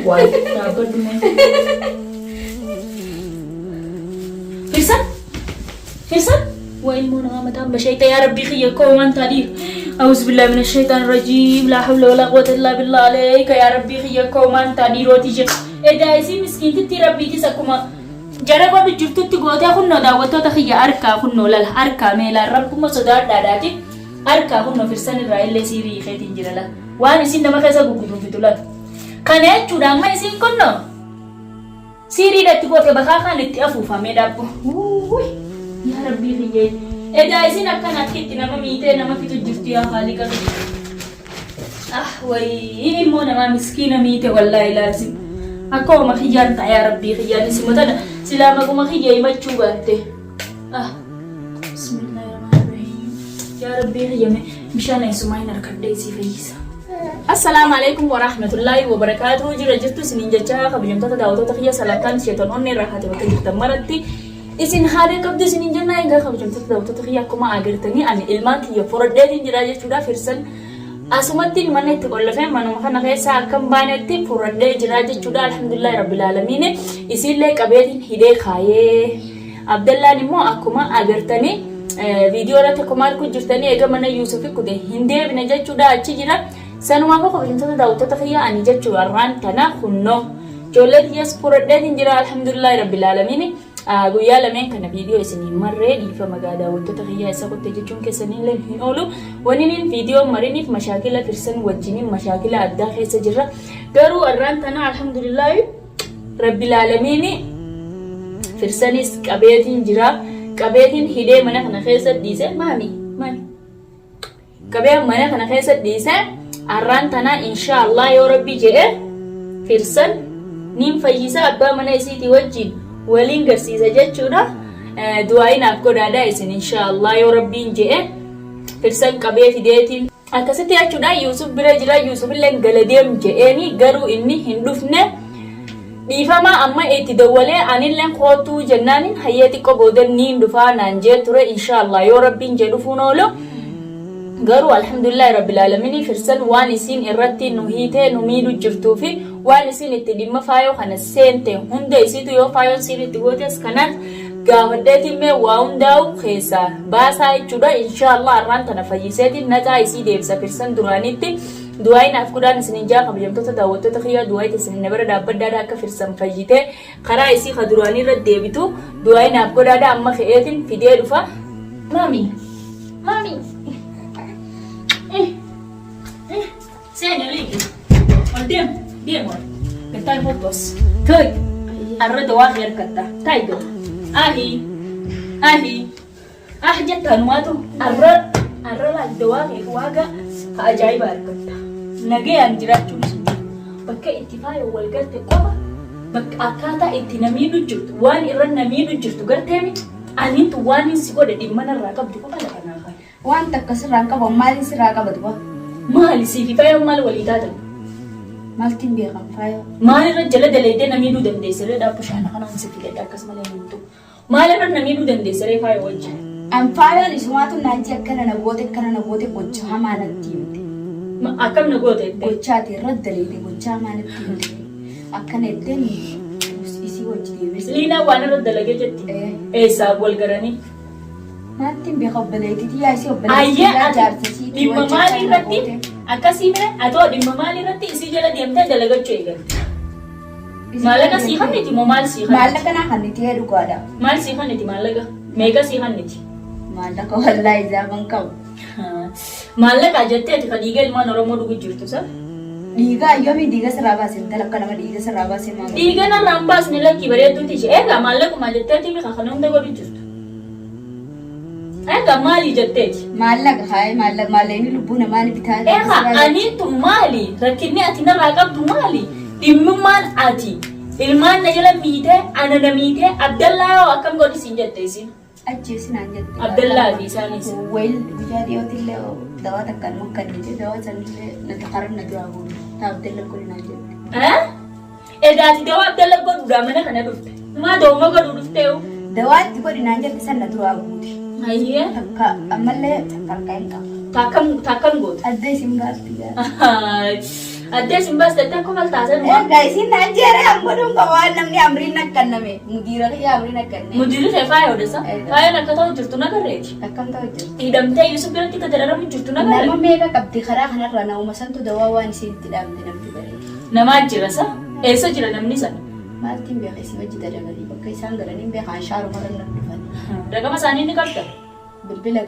Waay dhaabbadhu mee. Firsan? Firsan? Waa ilmoo namaa mataan basheeyta yaa rabbii kiyya koo waan taadhiir. Auzu billahi mina shaytaan rajiim laa hawla walaa quwwata illaa billah aleeyka yaa rabbii kiyya koo waan taadhiirooti jira. Edaa isii miskiintittii rabbiitis akkuma jara godhu jirtutti gootee kunnoo daawwattoota kiyya harkaa kunnoo lala harkaa meelaa rabbuma sodaadhaadhaati harkaa kunnoo firsan irraa illee siirii hiikeetiin jira lala waan isiin nama keessa gugguduunfitu lala. Kana jechuudha amma isiin kunnoo Siiriidha itti goote bakaa kaan itti afuufamee dhaabbo. Wuuy yaa rabbii kiyyee. Edaa isin akkana akki itti nama miitee nama fixu jirtu yaa haaliqa kiyya. Ah wayii ilmoo namaa miskiina miite wallaahi laazim. Akka oma kiyyaan ta'a yaa rabbii kiyyaan isuma tana silaa maquma kiyya himachuu baatte. Ah bismillahirrahmanirrahiim. Yaa rabbii kiyya mee bishaan eessumaa hin harkadhee isii fayyisa. Assalaamu alaikum warahmatullaahi wabarakaatuhu jira jirtu isiniin jechaa kabajamtoota daawwattoota kiyya salamtaan sheetan onnee irraa haate bakka jirtan maratti isin haadha qabdu isiniin jennaa egaa kabajamtoota daawwattoota kiyya akkuma agartanii ani ilmaan kiyya furadheetiin jira jechuudha firsan asumatti mana itti qollafee manuma kana keessaa akkam baanetti furadhee jira jechuudha alhamdulillahi rabbil aalamiin isiillee qabeetiin hidhee kaayee Abdallaan immoo akkuma agartanii viidiyoo irratti akkuma arguu jirtanii eega mana Yuusufi kute hin deebine jechuudha achi jira. Sanumaaf kabajamtoota daawwattoota kiyya ani jechuu har'aan tana kunnoo ijoollee kiyyas furadheetiin jira alhamdulillahi rabbil aalamiin. Guyyaa lameen kana viidiyoo isinii marree dhiifama gaa daawwattoota kiyyaa isa kutte jechuun keessanillee hin oolu. Waniniin viidiyoo mariniif mashaakila firsan wajjiniin mashaakila addaa keessa jirra. Garuu har'aan tana alhamdulillahi Rabbil aalamiini firsanis qabeetiin jira. Qabeetiin hidhee mana kana keessa dhiise maami maami. Qabee mana kana keessa dhiise har'aan tanaa inshaa Allah yoo rabbi jedhe firsan niin fayyisa abbaa mana isiitii wajjin waliin garsiisa jechuudha. Du'aayi naaf godhaadha isin inshaa Allah yoo rabbiin jedhe firsan qabee fideetiin. Akkasitti jechuudha Yuusuf bira jira Yuusuf illee gala deem je'eeni garuu inni hin dhufne dhiifama amma itti dawwalee anillee koottuu jennaanin hayyee xiqqoo booda niin dhufaa naan jee ture inshaallah yoo rabbiin jee dhufuun oolu garuu alhamdulillahi rabbil aalamiin firsan waan isiin irratti nu hiitee nu miidhu jirtuu fi waan isiin itti dhimma faayoo kana seente hunda isiitu yoo faayoon siin itti gootes kanaaf gaafadheetiin mee waa hundaa'u keessaa baasaa jechuudha inshaallah har'aan tana fayyiseetiin naxaa isii deebisa firsan duraanitti du'aayi naaf godhaan isinin jaa kabajamtoota daawwattoota kiyyaa du'aayi teessanii na bira dhaabbadhaadha akka firsan fayyitee karaa isii ka duraanii irra deebitu du'aayi naaf godhaadha amma ka'eetiin fidee dhufa maami maami Seeni olii. Ol deem. Deem ol. Gattaa kottu as. Toy. Arra dawaa kee harkatta. Taayi doo. Ahi. Ahi. Ah jetta anumaatu arra arra laal dawaa kee waaga ka ajaa'iba harkatta. Nagayaan jiraachuun sun jiru. Bakka itti faaya wal garte qofa bakka akkaataa itti namiidhu jirtu waan irra namiidhu jirtu gartee miti. Anintu waan hin si godhe dhimma narraa qabdu qofa lafa naa kaaya. Waan takka sirraa hin qabu maaliin sirraa qaba duba? Maali siifi faayoon maal walii taatan? Maaltiin beekan faayoo? Maalirra jala dalaydee na miidhuu dandeesse ree dhaabbu shaana kanaan si filadha akkas malee hin himtu. Maalirra na miidhuu dandeesse ree faayoo wajjin? An faayoon isumaatu naan jee akkana na goote akkana na goote gocha hamaa natti himte. Akkam na goote jettee? Gochaati irra dalayde gocha hamaa natti himte. Akkana jetteen isii wajji deemes. Liinaa waan irra dalagee jetti. Ee. Eessaa wal garanii? Maattiin beeka obboleettii tiyyaa isii obboleettii Ayyee tiyyaa ati jaarsa isii dhimma maalii irratti akkasii mire atoo dhimma maalii irratti isii jala deemtee dalagachuu eegalte. Maallaqa sii kanniti moo maal sii kanniti? Maallaqa naa kanniti ee dhugaadha. Maal sii kanniti maallaqa? Meeqa sii kanniti? Maallaqa wallaahi zaaban qabu. Maallaqa jettee ati ka dhiiga ilmaan Oromoo dhugu jirtu sa? Dhiigaa yoomii dhiiga sirraa baase intala akka nama dhiiga sirraa baase maal? Dhiiga narraa hin baasne lakkii bareedduuti ishee. Egaa maallaquma jetteeti mika kana hunda godhu jirtu. Egaa maali jetteeti? Maallaqa haayee maallaqa maallaqni lubbuu namaa ni bitaa. Egaa aniin tun maali? Rakkinni ati narraa qabdu maali? Dhimmummaan ati ilmaan na jala miitee ana na miitee Abdallaa yoo akkam godhi siin jette isiin. Ajjeesi naan jette. Abdallaa fi isaanis. Wayil guyyaa dhiyootti illee dawaa takka nu kennite dawaa sanillee na karan na duraa guute. Taa Abdalla kun naan jette. Eh? Edaati dawaa Abdalla godhuudhaa mana kana dhufte. Maa dawuma godhuu dhufteeyu? Dawaa itti godhi naan jette san na duraa guute. Hayyee. Takka ammallee takka harkaa hin qabu. Taakkam taakkam goota. Adda isin baasti gaa. Addee sin baaste akka kofaltaasan waan. Egaa isin naan jeeree an godhuun qaba waan namni amriin akkanname. Mudiira kiyya amriin akkanne. Mudiirri kee faaya odessa. Faayaan akka ta'u jirtu nagarreeti. Akkam ta'u jirti. Hidhamtee Yusuf biratti akka dararamu jirtu nagarre. Nama meeqa qabdi karaa kanarra nama santu dawaa waan isiin itti dhaamte namni bareeda. Namaa jira sa? Eessa jira namni sana? Maaltiin beeka isii wajji dalaganii bakka isaan galanii hin beekan shaaruma irra dhufan. Raqama isaanii ni qabda. Bilbila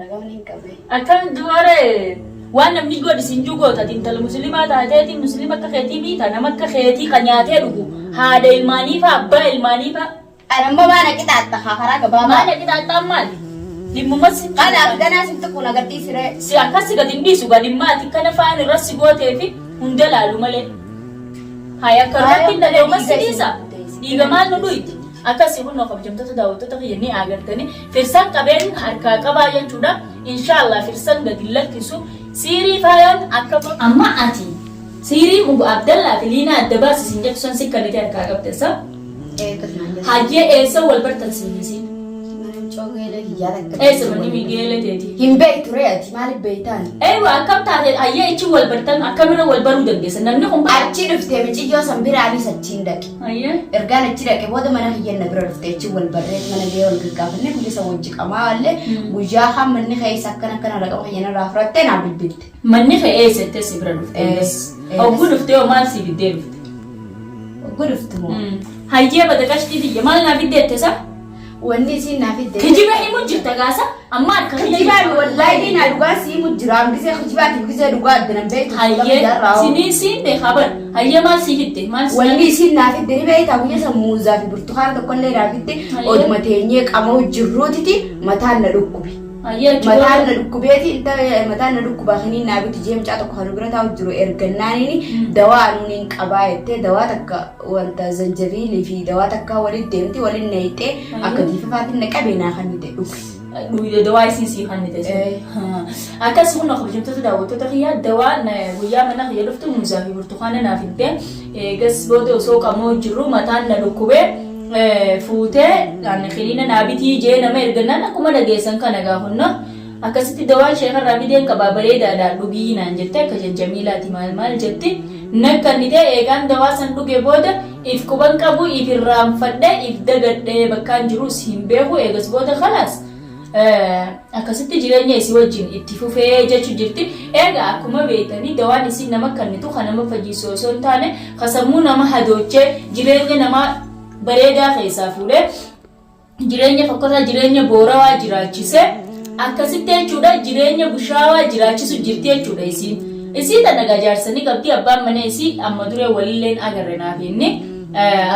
raqamni hin qabe. Akkam dubaree waan namni godhi siin jiru goota intala musliimaa taateeti musliima akka keetii miita nama akka keetii kan nyaatee dhugu haadha ilmaanii fa'a abbaa ilmaanii fa'a. Anammoo maana qixaatta karaa gabaabaa. Maal qixaaxxaan maali? Dhimmuma si Kanaaf ganaa sitti kun agarsiisiree. Si akkas gadi hin dhiisu gadi maati kana faan irra si gootee fi hunda laalu malee. Hayi akka irratti hin dhaga'u si dhiisa. Dhiiga maal nu dhuyti? Akkasii kun kabajamtoota daawwattoota kiyya ni agartanii firsan qabeen harkaa qabaa jechuudha. Inshaallah firsan gadi lakkisu siirii faayaan akka amma ati siirii mugu Abdallaa fi Liinaa adda baasisin jettu san sikkanite harkaa qabdessa. Hayyee eessa wal bartan siinisiin? Eessa manni Migeela teeti? Hin beektu ree ati maaliif beektaan? Eewa akkam taate hayyee ichi wal bartan akkamirra wal baruu dandeessa namni kun Achi dhuftee miciyyoo san biraanis achiin dhaqe. Hayyee. Ergaan achi dhaqe booda mana kiyyan na bira dhufte achi wal barree mana gahee wal gaggaafanne guyyaa san wajji qamaa illee guyyaa kaan manni keessa akkana akkana raqama kiyyan irraa fudhattee naa bilbilte. Manni kee eessa jettee si bira dhufte? Hogguu dhuftee hoo maal si fiddee dhufte? Hogguu dhuftu moo? Hayyee bada qashtii tiyya maal naa fiddee jette sa? Wanni isiin naa fidde. Kijiba himu jirta gaasa amma harka kiyya Kijibaan wallaahi diinaa dhugaa sii himu jira. Gisee kijibaatiif gisee dhugaa adda nan beektu. Hayyee sinii siin beekaa bar hayyee maal si fidde maal si Wanni isiin naa fidde ni beektaa guyyaa san muuzaa fi burtukaana tokkollee naa fidde oduma teenyee qamoo jirruutiti mataan na dhukkube. Hayyee achi Mataan na booda dhukkubeeti inta mataan na dhukkubaa kiniin naa biti jee mucaa tokko kan bira taa'u jiru ergannaaniini dawaa anuun hin qabaa jettee dawaa takka wanta zanjabiilii fi dawaa takka walitti deemti waliin nayixee akka diifafaatiin na qabee naa kan nuti dhuge. Dhugde dawaa isiin sii kannite. Akkasuma kabajamtoota daawwattoota kiyyaa dawaa guyyaa mana kiyya dhuftu muuzaa fi burtukaana naa fidde eegas booda osoo qamoo jirru mataan na dhukkubee fuutee ani kiniina naa bitii jee nama ergannaan akkuma dhageessan kana gaafannaa akkasitti dawaan sheekarraa fideen qabaa bareedaadha dhugii naan jette akka jajjamiilaati maal maal jetti nakkannite eegaan dawaa san dhuge booda if quban qabu if irraanfadhe if dagadhe bakkaan jirus hin beeku eegas booda kalaas akkasitti jireenya isii wajjin itti fufee jechu jirti. Egaa akkuma beektanii dawaan isiin nama kennitu kan nama fayyisu osoo hin taane kan sammuu nama hadoochee jireenya namaa bareedaa keessaa fuudhee jireenya fokkataa jireenya boorawaa jiraachise akkasitti jechuudha jireenya bushaawaa jiraachisu jirti jechuudha isiin. Isii tana egaa jaarsanii qabdi abbaan mana isii amma duree walilleen agarre naaf inni.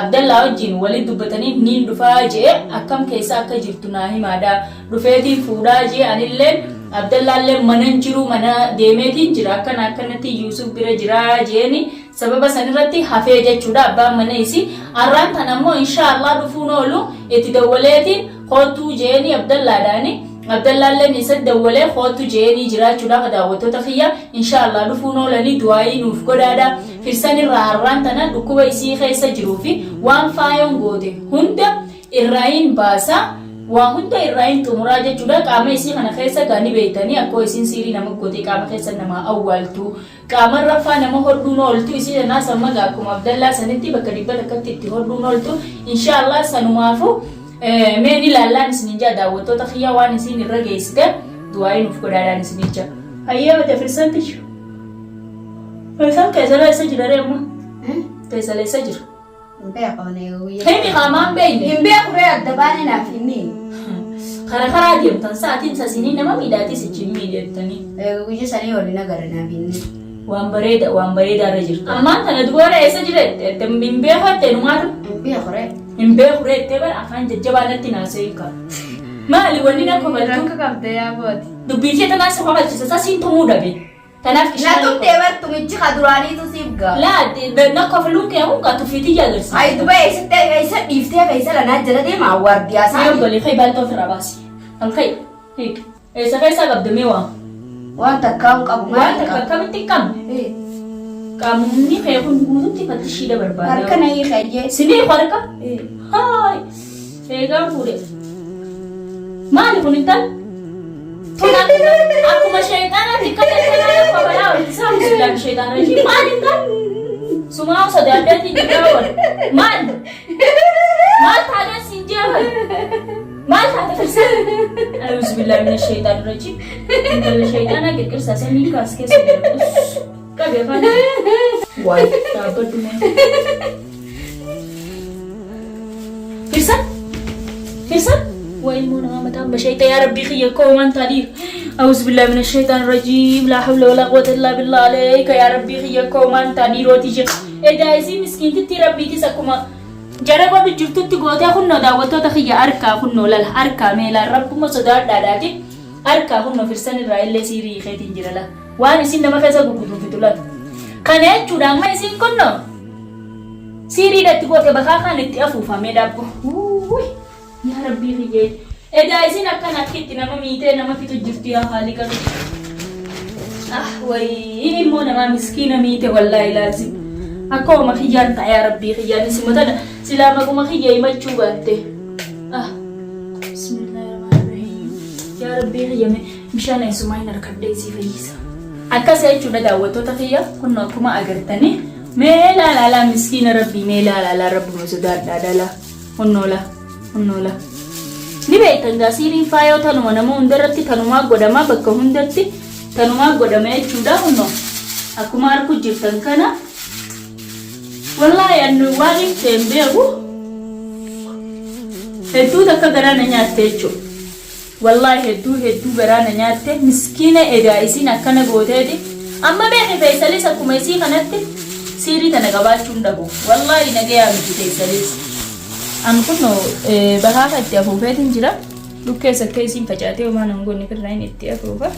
Abdallaa wajjin walitti dubbatanii niin dhufaa jee akkam keessa akka jirtu naa himaadha. Dhufeetiin fuudhaa jee anilleen Abdallaallee mana hin jiru mana deemeetiin jira akkana akkanatti Yuusuf bira jira jeeni sababa sanirratti hafee jechuudha abbaan mana isii. Arraan tan ammoo inshaallah dhufuun oolu itti dawwaleetiin koottuu jeeni Abdallaadhaani. Abdallaalleen isa dawwalee koottu jeeni jiraachuudha daawwattoota kiyya inshaallah dhufuun oolanii du'aayii nuuf godhaadha. Firsan irraa arraan tana dhukkuba isii keessa jiruu fi waan faayoon goote hunda irraayin baasa waa hunda irraayin xumuraa jechuudha. Qaama isii kana keessa gaa ni beektanii akkoo isiin siirii nama goote qaama keessa namaa awwaaltu qaama raffaa nama hodhuun ooltu isii tanaa samma gaa akkuma Abdallaa sanitti bakka dhibba takkatti itti hodhuun ooltu inshaallah sanumaafu mee ni laallaan isinin jaa daawwattoota kiyya waan isiin irra geessite du'aayii nuuf godhaadhaan isinin jaa. Hayyee bate firsan tiyyu. Firsan keessa leessa jira ree amma? Keessa leessa jira. Hin beeku ani guyyaa. Himi qaamaan beekne. Hin beeku ree adda baanee naaf inni. Kara karaa deemtan sa'aatiin sasinii nama miidhaatii sichi hin miidheettanii. Guyyaa sanii waliin agarre naaf inni. Waan bareeda waan bareedaa irra jirtu. Ammaan tana dubara eessa jira jette hin beeku jette numaatu. Hin beeku ree. Hin beeku ree jettee bara afaan jajjabaa natti naasee hin qabu. Maali wanni na kofaltu? Rakka qabda yaa booti. Dubbii kee tanaan si kofalchisa sasiin tumuu dhabe. Tanaaf Na kishaan. tumtee bar tumichi ka duraaniitu siif ga'a. Laa na kofaluun kee kun gaa tuffiitii agarsiisa. Ayi duba eessatti eessa dhiiftee keessa lanaa jala deema waardiyaa Mee isaa. obbolee kai baaltoo ofirraa baasi. Al kai. Hiik. Eessa keessaa qabda mee waa? Waan takkaa hin qabu Waan maal takka qabu? akkamitti hin qabne? Qaamni kee kun guututti fattishiidha barbaada. Harka na hiikayyee. Sinii harka? Haay. Eegaan fuudhe. Maali kun intal? Tun akkuma sheexaanaatti akkana akkana babalaa walitti saamu sillaan sheexaana ishii maal hin ta'u? Sumaa sodaaddeetiin jiraa wal. Maal? Maal taatee siin jeeman? Maal taate firsa? A'uuzu billaahi mina sheexaan rajiim. Intala sheexaanaa qirqirsaa samii kaas keessa jira. Qabi afaan. Waay dhaabbadhu mee. Firsa? Firsa? Waa ilmoo namaa mataan basheeyta yaa rabbii kiyya koo waan taadhiir. A'uuzu billaahi mina sheexaan rajiim. Laa hawla walaa quwwata illaa billah aleeka yaa rabbii kiyya koo waan taadhiirooti jira. Edaa isii miskiintittii rabbiitis akkuma jara godhu jirtutti gootee kunnoo daawwattoota kiyya arkaa kunnoo lala arkaa meelaa rabbuma sodaadhaadhaati arkaa kunnoo firsan irraa illee siirii keetiin jira la waan isin nama keessa guguduufitu lala. Kana jechuudha amma isiin kunnoo siiriidha itti goote bakaa kaan itti afuufamee dhaabbu. Wuuy yaa rabbii kiyyee. Edaa isin akkana akka itti nama miitee nama fixu jirtu yaa haaliqa kiyya. Ah wayii ilmoo namaa miskiina miite wallaahi laazim. Akka oma kiyyaan ta'a yaa rabbii kiyyaan isuma tana silaa maquma kiyya himachuu baatte. Ah bismillahirrahmanirrahiim. Yaa rabbii kiyya mee bishaan eessumaa hin harkadhee isii fayyisa. Akkas jechuudha daawwattoota kiyya kun akkuma agartanii mee laalaalaa miskiina rabbii mee laalaalaa rabbuma sodaadhaa dhala hunnoola hunnoola. Ni beektan gaa siiriin faayoo tanuma nama hundarratti tanumaa godhama bakka hundatti tanumaa godhama jechuudha hunnoo akkuma arku jirtan kana wallaahi annu waan ibsee hin beeku hedduu takka garaa na nyaatte jechuudha. Wallaahi hedduu hedduu garaa na nyaatte miskiina edaa isiin akkana gooteeti amma beeki feeysaliis akkuma isii kanatti siirii tana qabaachuu hin dhabu wallaahi nagayaa miti feeysaliis. An kunno bahaafa itti afuufeetiin jira dhukkees akka isiin facaatee homaa nan goone firraa hin itti afuufa.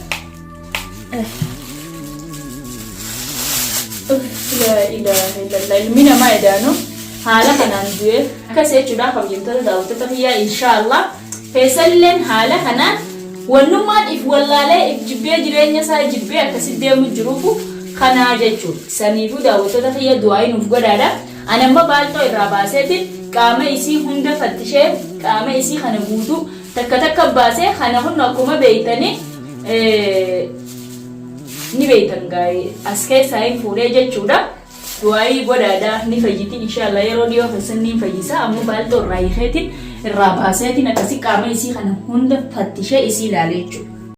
Laa ilaaha illallah ilmi namaa edaanoo haala kanaan du'ee akkas jechuudha kabajamtoota daawwattoota kiyyaa inshaallah. Feesalleen haala kanaan wannummaan if wallaalee if jibbee jireenya isaa jibbee akkasi deemu jiruufu kanaa jechuudha. Saniifuu daawwattoota kiyya du'aa'ii nuuf godhaadha. Ani amma baalxoo irraa baaseetiin qaama isii hunda fattishee qaama isii kana guutuu takka takka baasee kana hunna akkuma beeytanii ni beeytan gaa'ee as keessaa hin fuudhee jechuudha. Du'aa'ii godhaadha ni fayyiti inshallah yeroo dhiyoo keessan ni fayyisa ammoo baalxoo irraa hiikeetiin irraa baaseetiin akkasi qaama isii kana hunda fattishee isii ilaalee jechuudha.